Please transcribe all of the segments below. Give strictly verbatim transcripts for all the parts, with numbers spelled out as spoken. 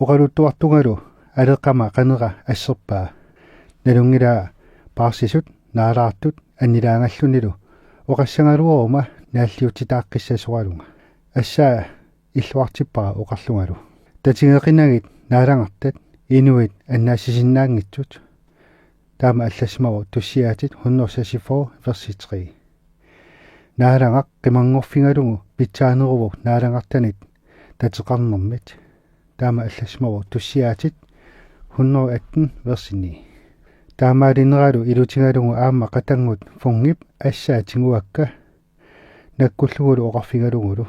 Oqaluttuartungalu aleqama qanera asserpaa. Nalunngilaa paarsisut naalaartut annilaangallunilu oqassagaluaruma naalliutsitaaqqissasoralunga. Assaa illuartippara oqarlungalu: Tatigeqinagit naalagartat inuit annaassisinnaanngitsut. Taama allassimavoq Tussiaatit hundrede seksogfyrre versi tre. Naalagaq qimanngorfigalugu pitsaaneruvoq naalagartanit tateqarnermit. Taama allassimavoq Tussiaatit hundrede atten versi ni. Taamaalineralu ilutigalugu aamma qatanngut Fungip assaa tiguakka nakkullugulu oqarfigalugulu: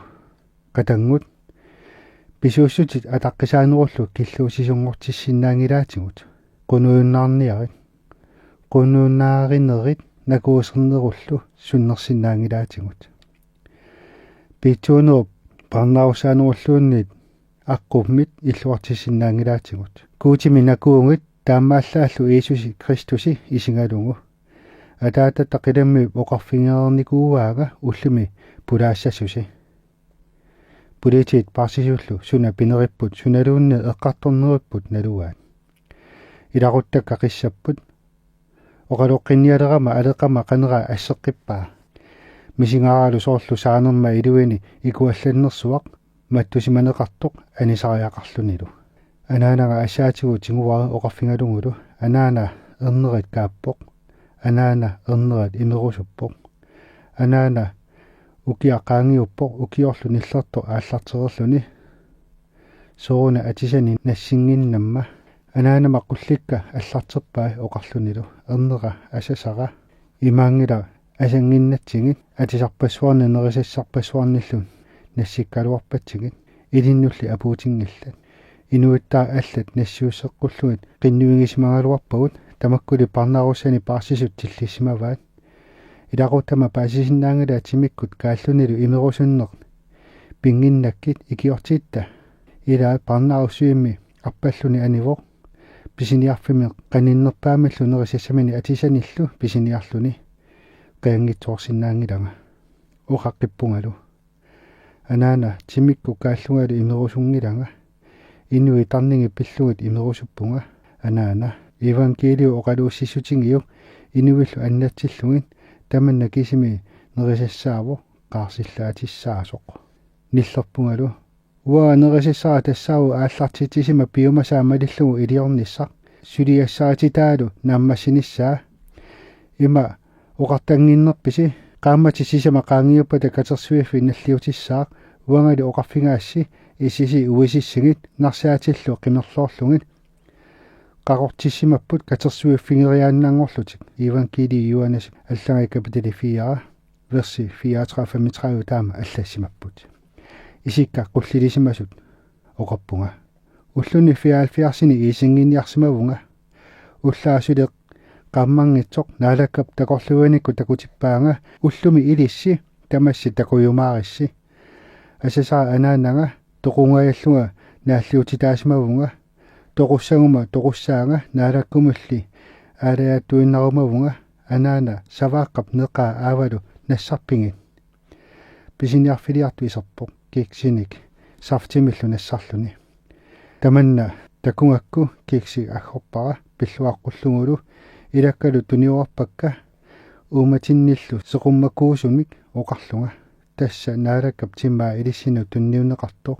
Qatanngut, pisuussutit ataqqisaanerullu killuusisunngortissinnaanngilaatigut. Qunujunnaarniarit. Qununaarinerit nakuusernerullu sunnersinnaanngilaatigut. Piitsuunerup parnaarussaanerulluunniit aqqummit illuartissinnaanngilaatigut. Guutimi nakuugit taamaallaat Jiisusi Kristusi isigalugu. Ataatatta qilammiup oqarfigereernikuuaanga ullumi pulaassasusi. Politiit paarsisullu suna pineripput sunaluunniit eqqartorneripput nalugaat. Ilaquttakka qissapput. Oqaloqqinnialerama aleqama qanera asseqqippaa. Misigaaralu soorlu saanerma iluini ikuallannersuaq mattusimaneqartoq anisariaqarlunilu. Anaanaga assaatigut tiguara oqarfigalugulu: Anaana, ernerit kaappoq. Anaana, ernerit imerusuppoq. Anaana, ukiaq qaangiuppoq ukiorlu nillertoq aallartereerluni. Sooruna atisani nassinnginnamma. Anaanama qullikka allarterpai oqarlunilu: Ernera, asasara. Imaanngilaq asannginnatsigit, atisarpassuarnik nerisassarpassuarnillu nassikkaluarpatsigit, ilinnulli apuutinngillat. Inuittaaq allat nassiusseqqullugit qinnuigisimagaluarpagut, tamakkuli parnaarussani paarsisut tillissimavaat. Ilaquttama paasisinnaanngilaat timikkut kaallunilu imerusunneq pinnginnakkit ikiortitta. Ilaat parnaarussivimmi arpalluni anivoq. Pisiniarfimmi qaninnerpaamillu nerisassaminit atisanillu pisiniarluni. Qianngitsoorsinnaanngilanga. Oqaqqippungalu: Anaana, timikkut kaallungalu imerusunngilanga. Inuit tarningit pillugit imerusuppunga. Anaana, iivangkiiliu oqaluussissutigiuk inuillu annatsillugit, tamanna kisimi nerisassaavoq, qaarsillaatissaasoq. Nillerpungalu: Uanga nerisassara tassaavoq aallartitsisima piumasaa malillugu iliornissaq, suliassarititaalu naammassinissaa. Ima oqartannginnerpisi? Qaammatit sisamat qaangiuppata katersuiffik nalliutissaaq. Uangali oqarfigaassi: Issisi uisissigit, narsaatillu qimerloorlugit. Qaqortissimapput katersuiffigeriaannanngorlutik. Iivangkiili Johannes allagaq kapitali fire, versi fireogtredive femogtredive taama allassimapput. Isikka qullilisimasut oqarpunga: Ulluni fireoghalvfjerdsini iisinnginniarsimavunga. Ullaaq suli qaammanngitsoq Naalakkap takorluuinikkut takutippaanga: Ullumi ilissi, tamassi takujumaarissi. Asasara anaanaga toqungajallunga naalliutitaasimavunga. Toqussaguma toqussaanga Naalakkumulli aalajaattuinnarumavunga. Anaana, savaaqqap neqaa aavalu nassarpigit. Pisiniarfiliartoq iserpoq kiksinik saftimillu nassarluni. Tamanna takugakku kiksi aggorpara pilluaqqullugulu, ilakkalu tuniorarpakka uummatinnillu seqummakuusumik oqarlunga: Tassa Naalakkap timaa ilissinnut tunniunneqartoq.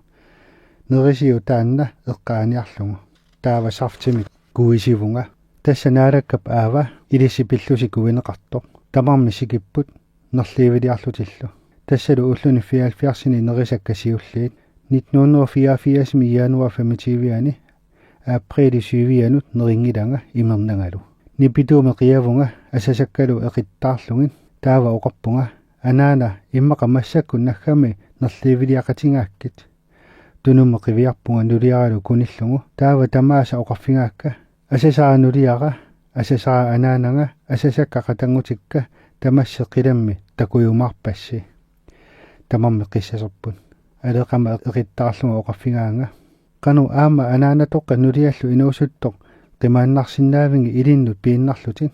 Nerisiuk taanna eqqaaniarlugu. Taava saftimik kuisivunga. Tassa Naalakkap aava ilissi pillusi kuineqartoq. Tamarmik sikipput nerliiviliarlutillu. Tassalu ulluni fireoghalvfjerdsini nerisakka siulliit. Nitten hundrede og fireogfirsimi januar femogtyve-ani aprili syvianut nerinngilanga imernangalu. Nipituumik qiavunga asasakkalu eqittaarlugit. Taava oqarpunga: Anaana, immaqa massakkut naggami nerliiviliaqatigaakkit. Tunummut qiviarpunga nuliaralu kunillugu. Taava tamaasa oqarfigaakka: Asasara nuliara, asasara anaanaga, asasakka qatanngutikka, tamassi qilammi takujumaarpassi. Tamarmik qissaserput. Aleqama eqittaarlunga oqarfigaanga: Qanoq aamma anaanatoqqat nuliallu inuusuttoq qimaannarsinnaavigit ilinnut piinnarlutit?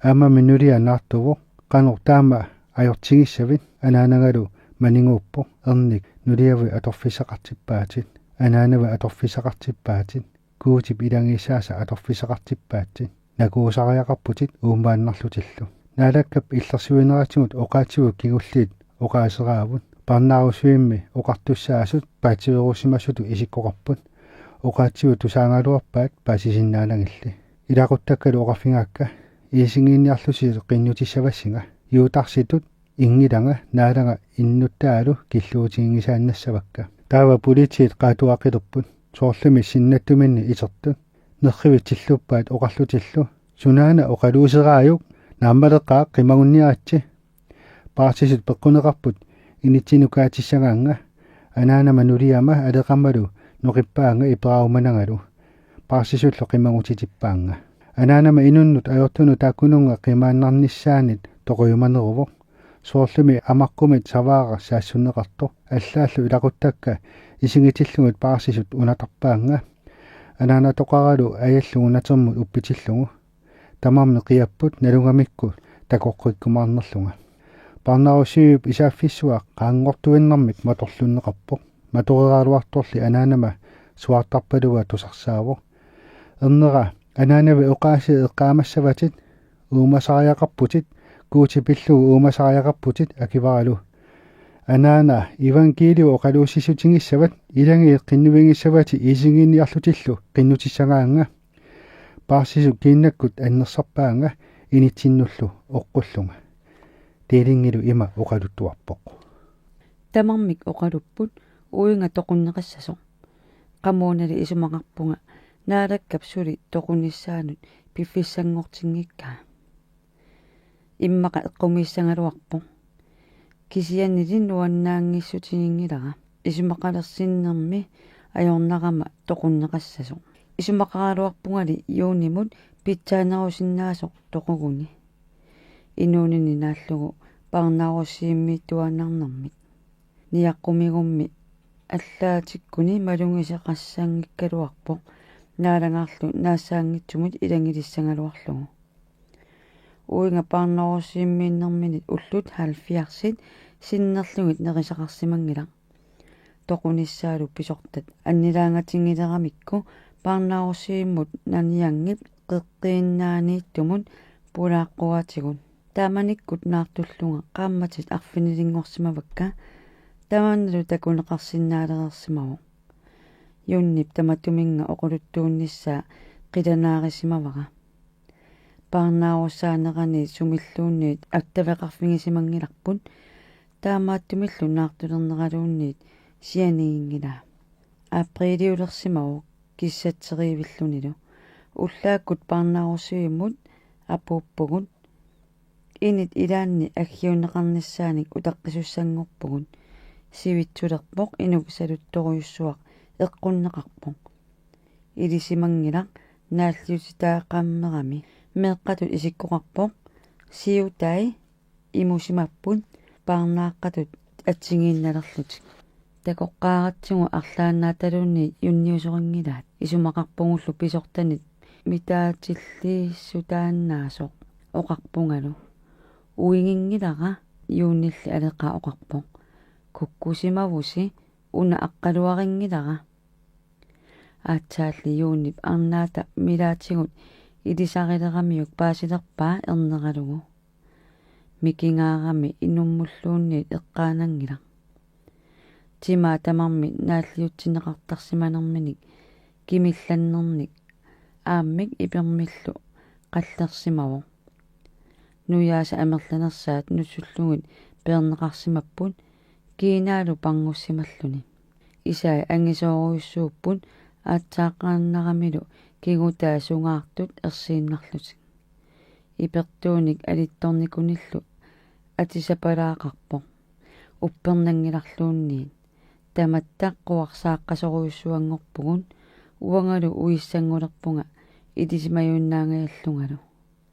Aammami nulia naartuvoq. Qanoq taama ajortigissavit? Anaanagalu maniguuppoq: Ernik, nuliavit atorfissaqartippaatit. anaanavi atorfissaqartippaatit, Guutip ilagiissaasa atorfissaqartippaatit, nakuusariaqarputit uumaannarlutillu. Naalakkap illersuineratigut oqaatsigut kingulliit oqaaseraavut. Parnaarussivimmi oqartussaasut paatsiveerussimasutut isikkoqarput. Oqaatsigut tusaagaluarpaat paasisinnaanagilli. Ilaquttakkalu oqarfigaakka: Iisinnginniarlusi qinnutissavassinga. Juutarsitut inngilanga, Naalagaq innuttaalu killuutiginngisaannassavakka. Taava politiit qaatuaqilerput, soorlumi sinnattuminni itertut. Nerrivik tilluppaat oqarlutillu: Sunaana oqaluuseraajuk? Naammaleqaaq, qimagunniaritsi. Paarsisut peqquneqarput initsinnut kaatissagaannga. Anaanama nuliama aleqamalu noqippaannga iperaarumanangalu. Paarsisullu qimagutitippaannga. Anaanama inunnut ajortunut taakkununnga qimaannarnissaanit toqujumaneruvoq. Soorlumi amaqqumit savaaraq saassunneqartoq. Allaallu ilaquttakka isigitillugit paarsisut unatarpaannga. Anaanatoqaralu ajallugu natermut uppitillugu. Tamarmik qiapput nalugamikku takoqqikkumaarnerlunga. Parnaarussivip isaaffissuaq qaanngortuinnarmik matorlunneqarpoq. Matoreraluartorli anaanama suaartarpalua tusarsaavoq: Ernera, anaanavi oqaasii eqqaamassavatit, uumasariaqarputit, Guuti pillugu uumasariaqarputit, akivaralu: Anaana, iivangkiiliu oqaluussissutigissavat, ilagiit qinnuigissavatit iisinnginniarlutillu qinnutissagaannga. Paarsisut kiinnakkut annersarpaannga initsinnullu oqqullunga. Tiilinngilu ima oqaluttuarpoq: Tamarmik oqalupput uiga toqunneqassasoq. Qamuunali isumaqarpunga Naalakkap suli toqunnissaanut piffissanngortinngikkaa. Immaqa eqqumiissagaluarpoq. Kisiannili nuannaanngissutiginngilara. Isumaqalersinnermi ajornarama toqunneqassasoq. Isumaqaraluarpungali Juunimut pitsaanerusinnaasoq toquguni. Inuunini naallugu parnaarussivimmiittuaannarnermit. Niaqqumigummi allaatikkuni malugiseqassanngikkaluarpoq, Naalagarlu naassaanngitsumut ilagilissagaluarlugu. Uiga parnaarussivimmiinnerminit ullut halvfjerdsit sinnerlugit nerisaqarsimanngilaq. Toqunissaalu pisortat annilaangatinngileramikku parnaarussivimmut nanianngip qeqqiinnaaniittumut pulaaqquaatigut. Taamanikkut naartullunga qaammatit arfinilinngorsimavakka, tamannalu takuneqarsinnaalereersimavoq. Junnip tamatuminnga oqaluttuunnissaa qilanaarisimavara. Parnaarussaanerani sumilluunniit attaveqarfigisimanngilarput, taamaattumillu naartulerneraluunniit sianiginngilaa. Apriiliulersimavoq kissatserivillunilu. Ullaakkut parnaarussivimmut apuuppugut. Init ilaanni aggiunneqarnissaanik utaqqisussanngorpugut. Sivitsulerpoq inuk saluttorujussuaq eqqunneqarpoq. Ilisimanngilaq naalliutitaaqqammerami. Meeqqatut isikkoqarpoq: Siutai imusimapput, parnaaqqatut atsigiinnalerlutik. Takoqqaaratsigu arlaannaataluunniit Junniusorinngilaat. Isumaqarpugullu pisortanit mitaatilliissutaannaasoq oqarpungalu: Uiginngilara. Juunilli aleqaa oqarpoq: Kukkusimavusi, una aqqaluarinngilara. Aatsaalli Juunip arnaata milaatigut ilisarileramiuk paasilerpaa erneralugu. Mikigaarami inummulluunniit eqqaananngilaq. Timaa tamarmi naalliutsinneqartarsimanerminik kimillannernik aammik ipermillu qallersimavoq. Nujaasa amerlanersaat nusullugit peerneqarsimapput, kiinaalu pangussimalluni. Isai angisoorujussuupput aatsaaqqaannaramilu kigutai sungaartut ersiinnarlutik. Ipertuunik alittornikunillu atisapalaaqarpoq uppernanngilarluunniit. Tamatta quarsaaqqasorujussuanngorpugut, uangalu uissanngulerpunga ilisimajunnaangajallungalu.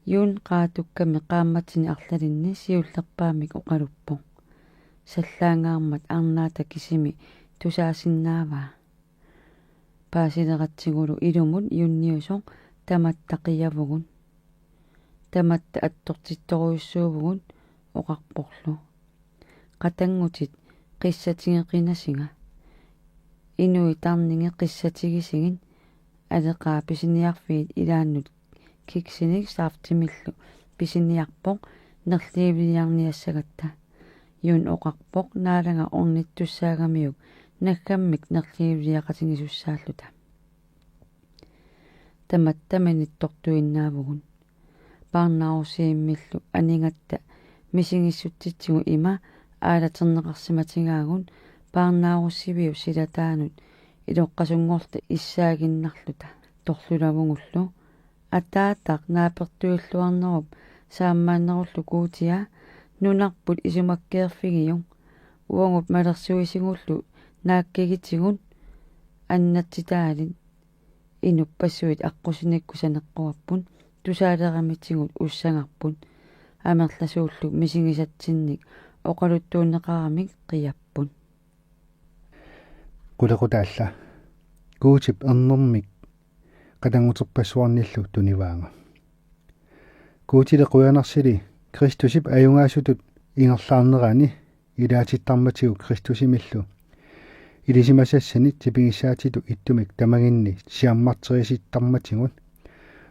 Jun qaatukkami qaammatini arlalinni siullerpaamik oqaluppoq: Sallaangaarmat arnaata kisimi tusaasinnaavaa. Paasileratsigulu ilumut Junniusoq tamatta qiavugut. Tamatta attortittorujussuuvugut oqarporlu: Qatanngutit qissatigeqinasinga. Inuit tarningi qissatigisigit aleqaa pisiniarfiit ilaannut kiksinik saftimillu pisiniarpoq nerliiviliarniassagatta. Yun oqarpoq Naalaga ornittussaagamiuk naggammik nerliiviliaqatigisussaalluta. Tamatta minittortuinnaavugut. Parnaarussivimmillu anigatta misigissutsitsigut ima aalaterneqarsimatigaagut parnaarussiviup silataanut iloqqasunngorluta issaaginnarluta torlulavugullu. Ataataq naapertuilluarnerup saammaannerullu Guutia nunarput isumakkeerfigiuk. Uagut malersuisigullu naakkigitigut annatsitaalit inuppassuit aqqusinikkut saneqquapput, tusaaleramitigut ussagarput, amerlasuullu misigisatsinnik oqaluttuunneqaramik qiapput. Qulequtaalla. Guutip ernermik qatannguterpassuarnillu tunivaanga. Guutili qujanarsili Kristusip ajugaasutut ingerlaarnerani ilaatittarmatigut Kristusimillu ilisimasassanik tipigissaatitut ittumik tamaginni siammarterisittarmatigut.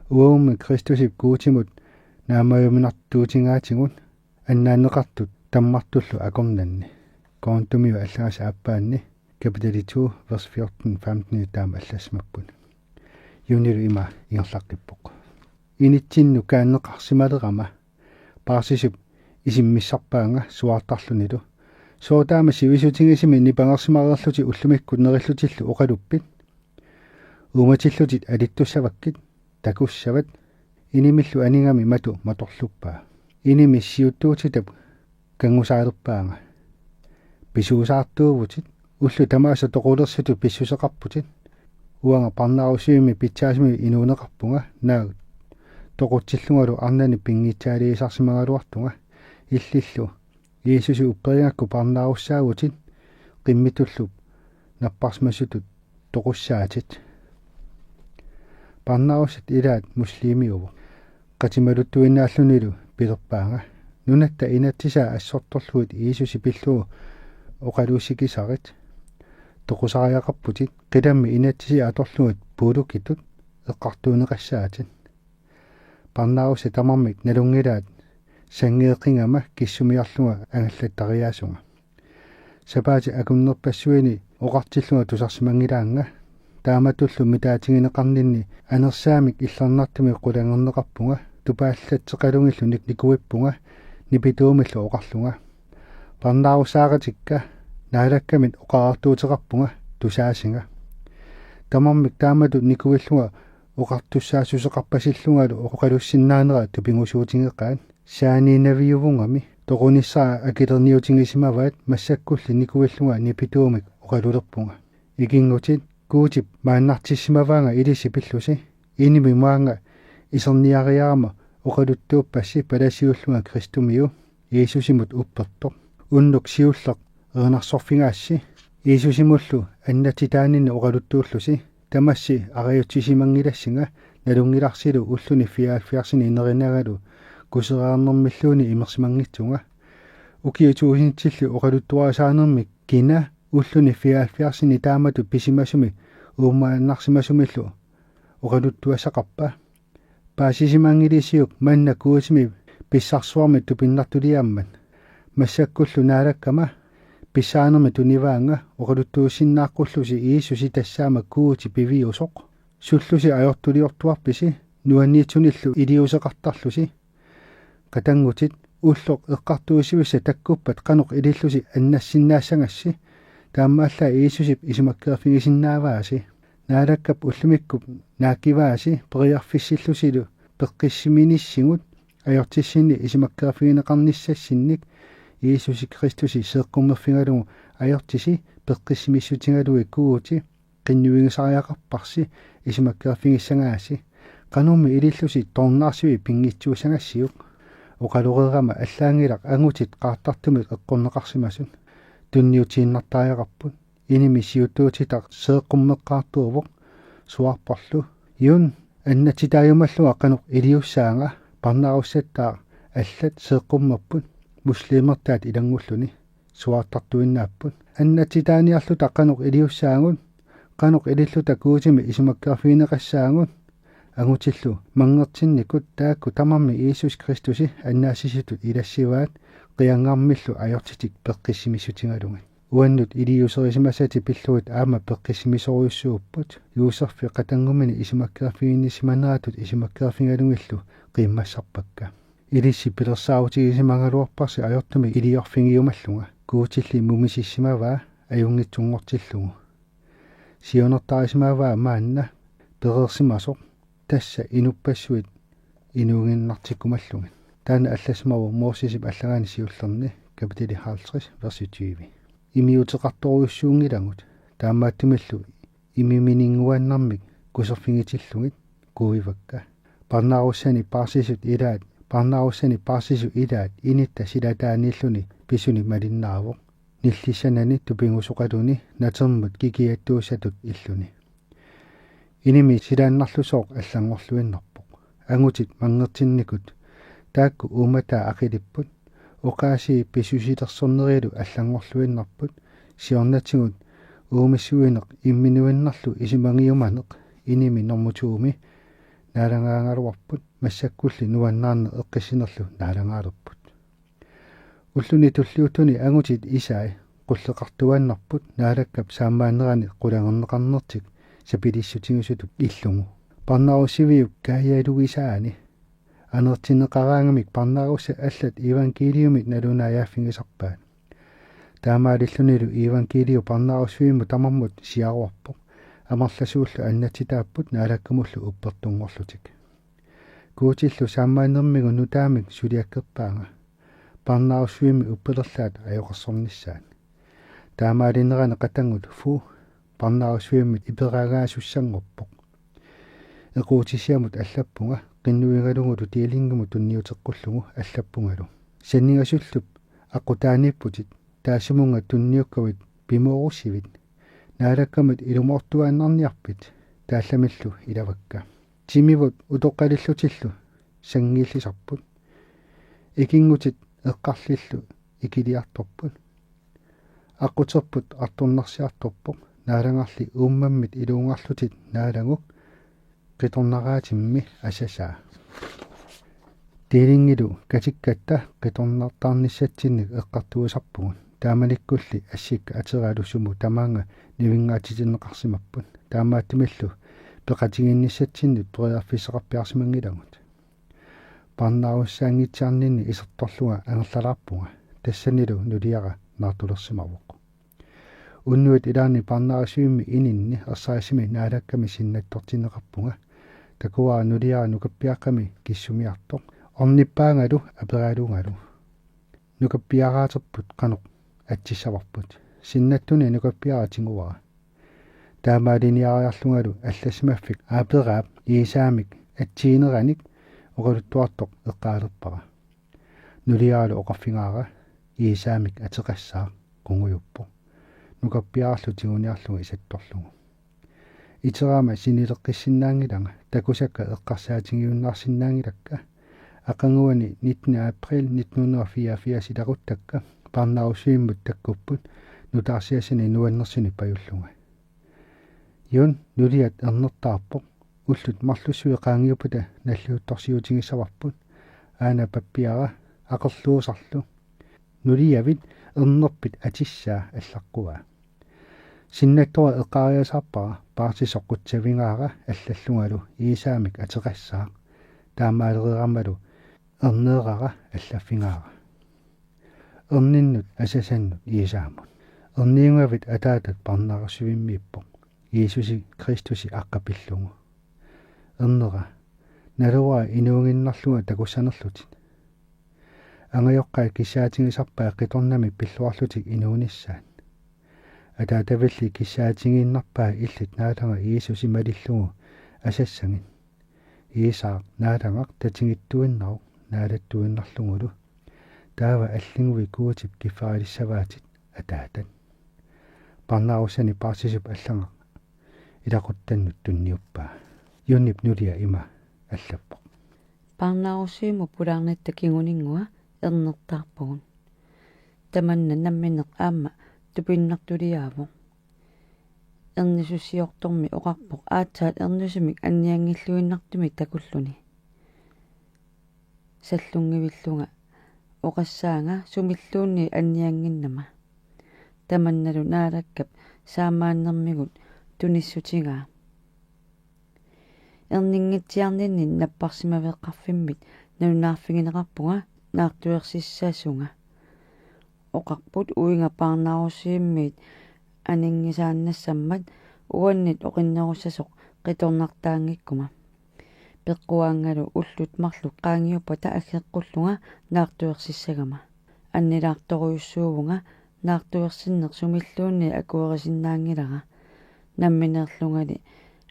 Uagummi Kristusip Guutimut naamajuminartuutigaatigut annaanneqartut tammartullu akornanni. Korintumiut allagasut aappaanni kapitali to, vers fjorten femten taama allassimapput. Yunilu ima ingerlaqqippoq: Initsinnut kaanneqarsimalerama paarsisup isimmissarpaanga suaartarlunilu: Sooq taama sivisutigisumik nipangersimareerlutit ullumikkut nerillutillu oqaluppit? Uumatillutit alittussavakkit, takussavat. Inimillu anigami matu matorluppaa. Inimi siuttuutitap kanngusaalerpaanga: Pisuusaartuuvutit, ullut tamaasa toqulersutut pissuseqarputit. Uanga parnaarussivimmi pitsaasumik inuuneqarpunga, naak toqutsillungalu arnani pinngitsaaliisarsimagaluartunga. Illillu Jiisusi upperigakku parnaarussaavutit, qimmitullu napparsimasutut toqussaatit. Parnaarussat ilaat muslimiuvoq. Qatimaluttuinnaallunilu pilerpaanga: Nunatta inatsisaa assortorlugit Jiisusi pillugu oqaluussikisarit. Toqusariaqarputit, qilammi inatsisit atorlugit puulukitut eqqartuunneqassaatit. Parnaarussat tamarmik nalunngilaat sanngeeqigama kissumiarlunga angallattariaasunga. Sapaatip akunnerpassuini oqartillunga tusarsimanngilaannga. Taamatullu mitaatigineqarninni anersaamik illernartumik qulanngerneqarpunga, tupaallatseqalugillu nik-, nikuippunga nipituumillu oqarlunga: Parnaarussaaqatikka, Naalakkamit oqariartuuteqarpunga, tusaasinga. Tamarmik taamatut nikuillunga oqartussaassuseqarpasillungalu oqalussinnaanera tupigusuutigeqaat. Saaniinnaviuvungami toqunissara akilerniutigisimavaat, massakkulli nikuillunga nipituumik oqalulerpunga: Ikinngutit, Guutip maannartissimavaanga ilissi pillusi. Inimi maanga iserniariarama oqaluttuuppassi palasiullunga Kristumiu, Jiisusimut uppertoq. Unnuk siulleq erinarsorfigaassi Jiisusimullu annatsitaaninni oqaluttuullusi. Tamassi arajutsisimanngilassinga, nalunngilarsilu ulluni fireoghalvfjerdsini nerinagalu kuseriarnermilluunniit imersimanngitsunga. Ukiut tuusintillit oqaluttuarisaanermi kina ulluni fireoghalvfjerdsini taamatut pisimasumi uumaannarsimasumillu oqaluttuassaqarpa? Paasisimanngilisiuk manna Guutimi pissarsuarmi tupinnartuliaammat? Massakkullu Naalakkama pissaanermi tunivaannga oqaluttuussinnaaqqullugsi Jiisusi tassaama Guuti piviusoq. Sullusi ajortuliortuarpisi nuanniitsunillu iliuuseqartarlusi? Qatanngutit, ulloq eqqartuussivissat takkuppat qanoq ilillusi annassinnaassagassi? Taamaallaat Jiisusip isumakkeerfigisinnaavaasi. Naalakkap ullumikkup naakkivaasi periarfissillusilu peqqissiminissigut ajortissinni isumakkeerfigineqarnissassinnik. Jiisusi Kristusi seeqqummerfigalugu ajortisi peqqissimissutigalugit Guuti qinnuigisariaqarparsi isumakkeerfigissagaasi. Qanormi ilillusi toornaarsivik pinngitsuussagassiuk? Oqaloreerama allaanngilaq angutit qaartartumik eqqorneqarsimasut. Tunniutiinnartariaqarput. Inimi siuttuutitaq seeqqummeqqaartuuvoq. Suaarporlu: Yun, annatsitaajumallunga qanoq iliussaanga? Parnaarussattaaq allat seeqqummerput, muslimertaat ilanngulluni. Suaartartuinnaapput: Annatsitaaniarluta qanoq iliussaagut? Qanoq ililluta Guutimit isumakkeerfigineqassaagut? Angutillu manngertinnikut taakku tamarmik Jiisusi Kristusi annaassisutut ilassivaat qiangarmillu ajortitik peqqissimissutigalugit. Uannut iliuuserisimasatik pillugit aamma peqqissimisorujussuupput, Juuserfi qatanngumini isumakkeerfiginnisimaneratut isumakkeerfigalugillu qiimmassarpakka. Ilissi pilersaarutigisimagaluarparsi ajortumik iliorfigiumallunga, Guutilli mumisissimavaa ajunngitsunngortillugu. Siunertarisimavaa maanna pereersimasoq, tassa inuppassuit inuuginnartikkumallugit. Taanna allassimavoq Mosesip allagaani siullerni, kapitali halvtreds, versi tyve. Imiuteqartorujussuunngilagut, taamaattumillu imimininnguannarmik kuserfigitillugit kuivakka. Parnaarussani paarsisut ilaat, parnaarussani paarsisut ilaat initta silataaniilluni pisuni malinnaavoq, nillissanani tupigusoqaluni natermut kikiattuussatut illuni. Inimi silaannarlusooq allanngorluinnarpoq. Angutit manngertinnikut taakku uummataa aqilipput, oqaasii pisusilersornerilu allanngorluinnarput, siornatigut uumissuineq imminuinnarlu isumagiumaneq inimi normu to-mi naalagaagaluarput, massakkulli nuannaarneq eqqissinerlu naalagaalerput. Ulluni tulliuttuni angutit isai qulleqartuaannarput Naalakkap saammaannerani qulangerneqarnertik sapilissutigisutut illugu. Parnaarussiviup kaajalugisaani anertinneqaraangamik parnaarussat allat iivangkiiliumit nalunaajaaffigisarpaat. Taamaalillunilu iivangkiiliu parnaarussivimmut tamarmut siaruarpoq, amerlasuullu annatsitaapput Naalakkamullu uppertunngorlutik. Guutillu saammaannermigut nutaamik suliakkerpaanga parnaarussivimmi uppelerlaat ajoqersornissaat. Taamaalinerani qatanngut Fu parnaarussivimmit iperaagaasussanngorpoq. Equutisiamut allappunga qinnuigalugulu delingimut tunniuteqqullugu allappungalu: Sanningasullup aqqutaaniipputit, taassumunnga tunniukkavit pimoorussivit, Naalakkamit ilumoortuaannarniarpit? Taallamillu ilavakka: Timivut utoqqalillutillu sanngiillisarput, ikinngutit eqqarlillu ikiliartorput, aqquterput artornarsiartorpoq, naalagarli uummammit iluunngarlutit naalaguk qitornaraatimmi asasaa. Delingilu katikkatta qitornartaarnissatsinnik eqqartuisarpugut. Taamanikkulli assikka ateralu sumut tamaanga nivinngaatitinneqarsimapput. Taamaattumillu peqatigiinnissatsinnut periarfissaqarpiarsimanngilagut. Parnaarussaanngitsiarninni isertorlunga angerlalaarpunga. Tassanilu nuliara naartulersimavoq. Unnuit ilaanni parnaarussivimmi ininni ersarissumik Naalakkami sinnattortinneqarpunga. Takuara nuliara nukappiaqqami kissumiartoq, ornippaangalu aperalungalu. Nukappiaraaterput qanoq atsissavarput. Sinnattuni nukappiaraq tiguara. Taamaaliniariarlungalu allassimaffik aaperaap Iisaamik atsiineranik oqaluttuartoq eqqaalerpara. Nuliaralu oqarfigaara: Iisaamik ateqassaaq, qungujuppoq. Nukappiararlu tiguniarlugu isattorlugu. Iteraama sinileqqissinnaanngilanga, takusakka eqqarsaatigiunnaarsinnaanngilakka. Aqaguani nittende april nitten hundrede og fireogfirs ilaquttakka parnaarussivimmut takkupput nutaarsiassani nuannersuni pajullunga. Yun nuliat ernertaarpoq. Ullut marlussuit qaangiuppata nalliuttorsiutigissavarput. Aana pappiara aqerluusarlu: Nuliavit ernerpit atissaa, allaqquaa. Sinnattora eqqaariasaarpara paarsisoq qutsavigaara allallungalu: Iisaamik ateqassaaq. Taamaalereeramalu erneerara allaffigaara. Erninnut asasannut Iisaamut. Erniugavit Ataatat parnaarussivimmiippoq, Jiisusi Kristusi aqqapillugu. Ernera: Naluara inuuginnarlunga takussanerlutit. Angajoqqaat kissaatigisarpaat qitornamik pilluarlutik inuunissaat. Ataatavilli kissaatigiinnarpaat illit Naalagaq Jiisusi malillugu asassagit. Iisaaq Naalagaq tatigittuinnaruk naalattuinnarlugulu. Taava alliguit Guutip kiffaralissavaatit, Ataatat. Parnaarussani paarsisup allagaq ilaquttannut tunniuppaa. Yunip nulia ima allappoq: Parnaarussivimmut pulaarnitta kinguninngua ernertaarpugut. Tamanna nammineq aamma tupinnartuliaavoq. Ernisussiortormi oqarpoq aatsaat ernisumik annianngilluinnartumik takulluni. Sallunngivillunga oqassaanga sumilluunniit anniannginnama. Tamannalu Naalakkap saammaannermigut tunissutigaa. Erninngitsiarninni napparsimaveqarfimmit nalunaarfigineqarpunga naartuersissasunga. Oqarput uiga parnaarussivimmit aninngisaannassammat uannit oqinnerussasoq qitornartaanngikkuma. Peqquaanngalu ullut marluk qaangiuppata aggeqqullunga naartuersissagama. Annilaartorujussuuvunga naartuersinneq sumilluunniit akuerisinnaanngilara. Nammineerlungali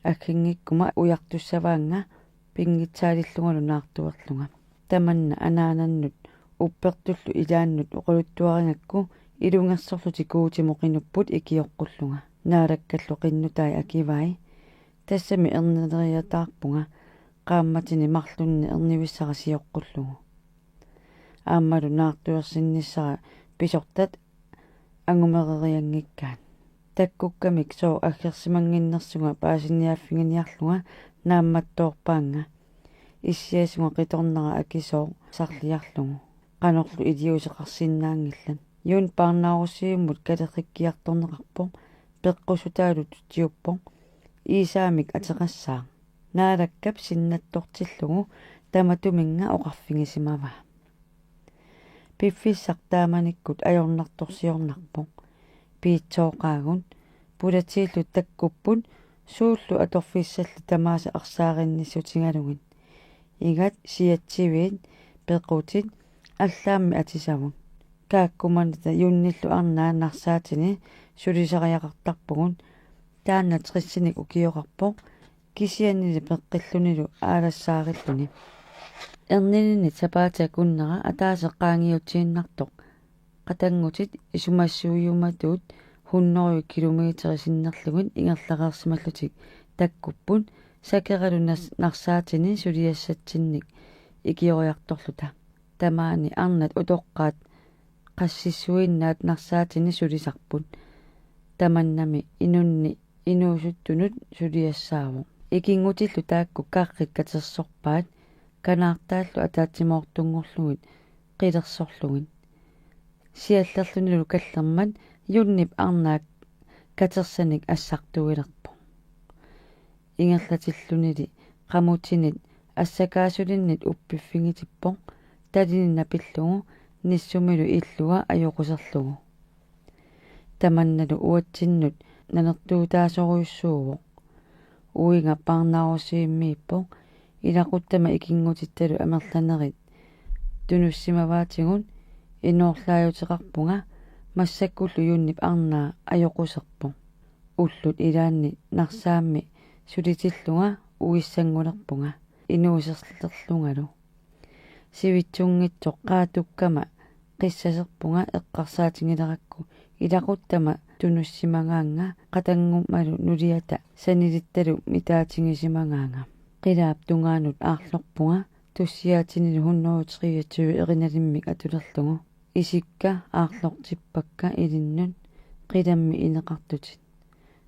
agginngikkuma ujartussavaannga pinngitsaalillungalu naartuerlunga. Tamanna anaanannut uppertullu ilaannut oqaluttuarigakku ilungersorlutik Guutimut qinupput ikioqqullunga. Naalakkallu qinnutai akivai: Tassami ernileriataarpunga qaammatini marlunni ernivissara sioqqullugu. Aammalu naartuersinnissara pisortat angumererianngikkaat. Takkukkamik sooq aggersimannginnersunga paasiniaaffiginiarlunga naammattoorpaannga. Issiasunga qitornara akisooq sarliarlugu. Qanorlu iliuuseqarsinnaanngillat. Yun parnaarussivimmut kalerrikkiartorneqarpoq peqqusutaalu tutsiuppoq. Iisaamik ateqassaaq. Naalakkap sinnattortillugu tamatuminnga oqarfigisimavaa. Piffissaq taamanikkut ajornartorsiornarpoq. Piitsooqaagut, pulatiillu takkupput suullu atorfissallit tamaasa arsaarinnissutigalugit. Igat, siatsiviit, pequtit, allaammi atisavut. Kaakkumanita Yunnillu arnaa narsaatini sulisariaqartarpugut. Taanna tressinik ukioqarpoq, kisiannili peqqillunilu aalassaarilluni. Ernininni sapaatip akunnera ataaseq qaangiutiinnartoq qatanngutit isumassuiumatuut hundrede kilometerit sinnerlugit ingerlareersimallutik takkupput, sakeralu nas-, narsaatini suliassatsinnik ikioriartorluta. Tamaani arnat utoqqaat qassissuinnaat narsaatini sulisarput. Tamannami inunni inuusuttunut suliassaavoq. Ikinngutillu taakku karrit katersorpaat, kanaartaallu ataatsimoortunngorlugit qilersorlugit. Siallerlunilu kallermat Yunnip arnaat katersanik assartuilerpoq. Ingerlatillunili qamutinit assakaasulinnit uppiffigitippoq, talini napillugu nissumilu illua ajoquserlugu. Tamannalu uatsinnut nanertuutaasorujussuuvoq. Uiga parnaarussivimmiippoq, ilaquttama ikinngutittalu amerlanerit tunussimavaatigut inoorlaajuteqarpunga, massakkullu Yunnip arnaa ajoquserpoq. Ullut ilaanni narsaammi sulitillunga uissanngulerpunga inuuserlerlungalu. Sivitsunngitsoq qaatukkama qissaserpunga eqqarsaatigilerakku, ilaquttama tunussimagaannga qatanngumalu nuliata sanilittalu mitaatigisimagaanga. Qilaap tungaanut aarlorpunga tussiaatinilu hundrede treogtyve erinalimmik atulerlugu. Isikka aarlortippakka ilinnut qilammi ineqartutit.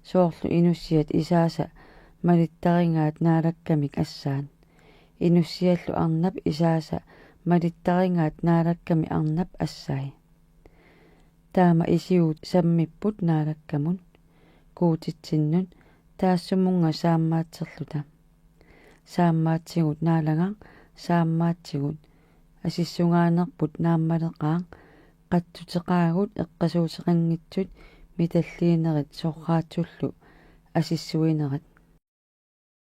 Soorlu inussiat isaasa malittarigaat Naalakkamik assaat. Inussiallu arnap isaasa malittarigaat Naalakkamik arnap assai. Taama isigut sammipput Naalakkamut Guutitsinnut taassumunnga saammaatserluta. Saammaatigut Naalagaq, saammaatigut. Asissugaanerput naammaleqaaq, qatsuteqaagut eqqasuuteqanngitsut mitalliinerit sorraatsullu asissuinerit.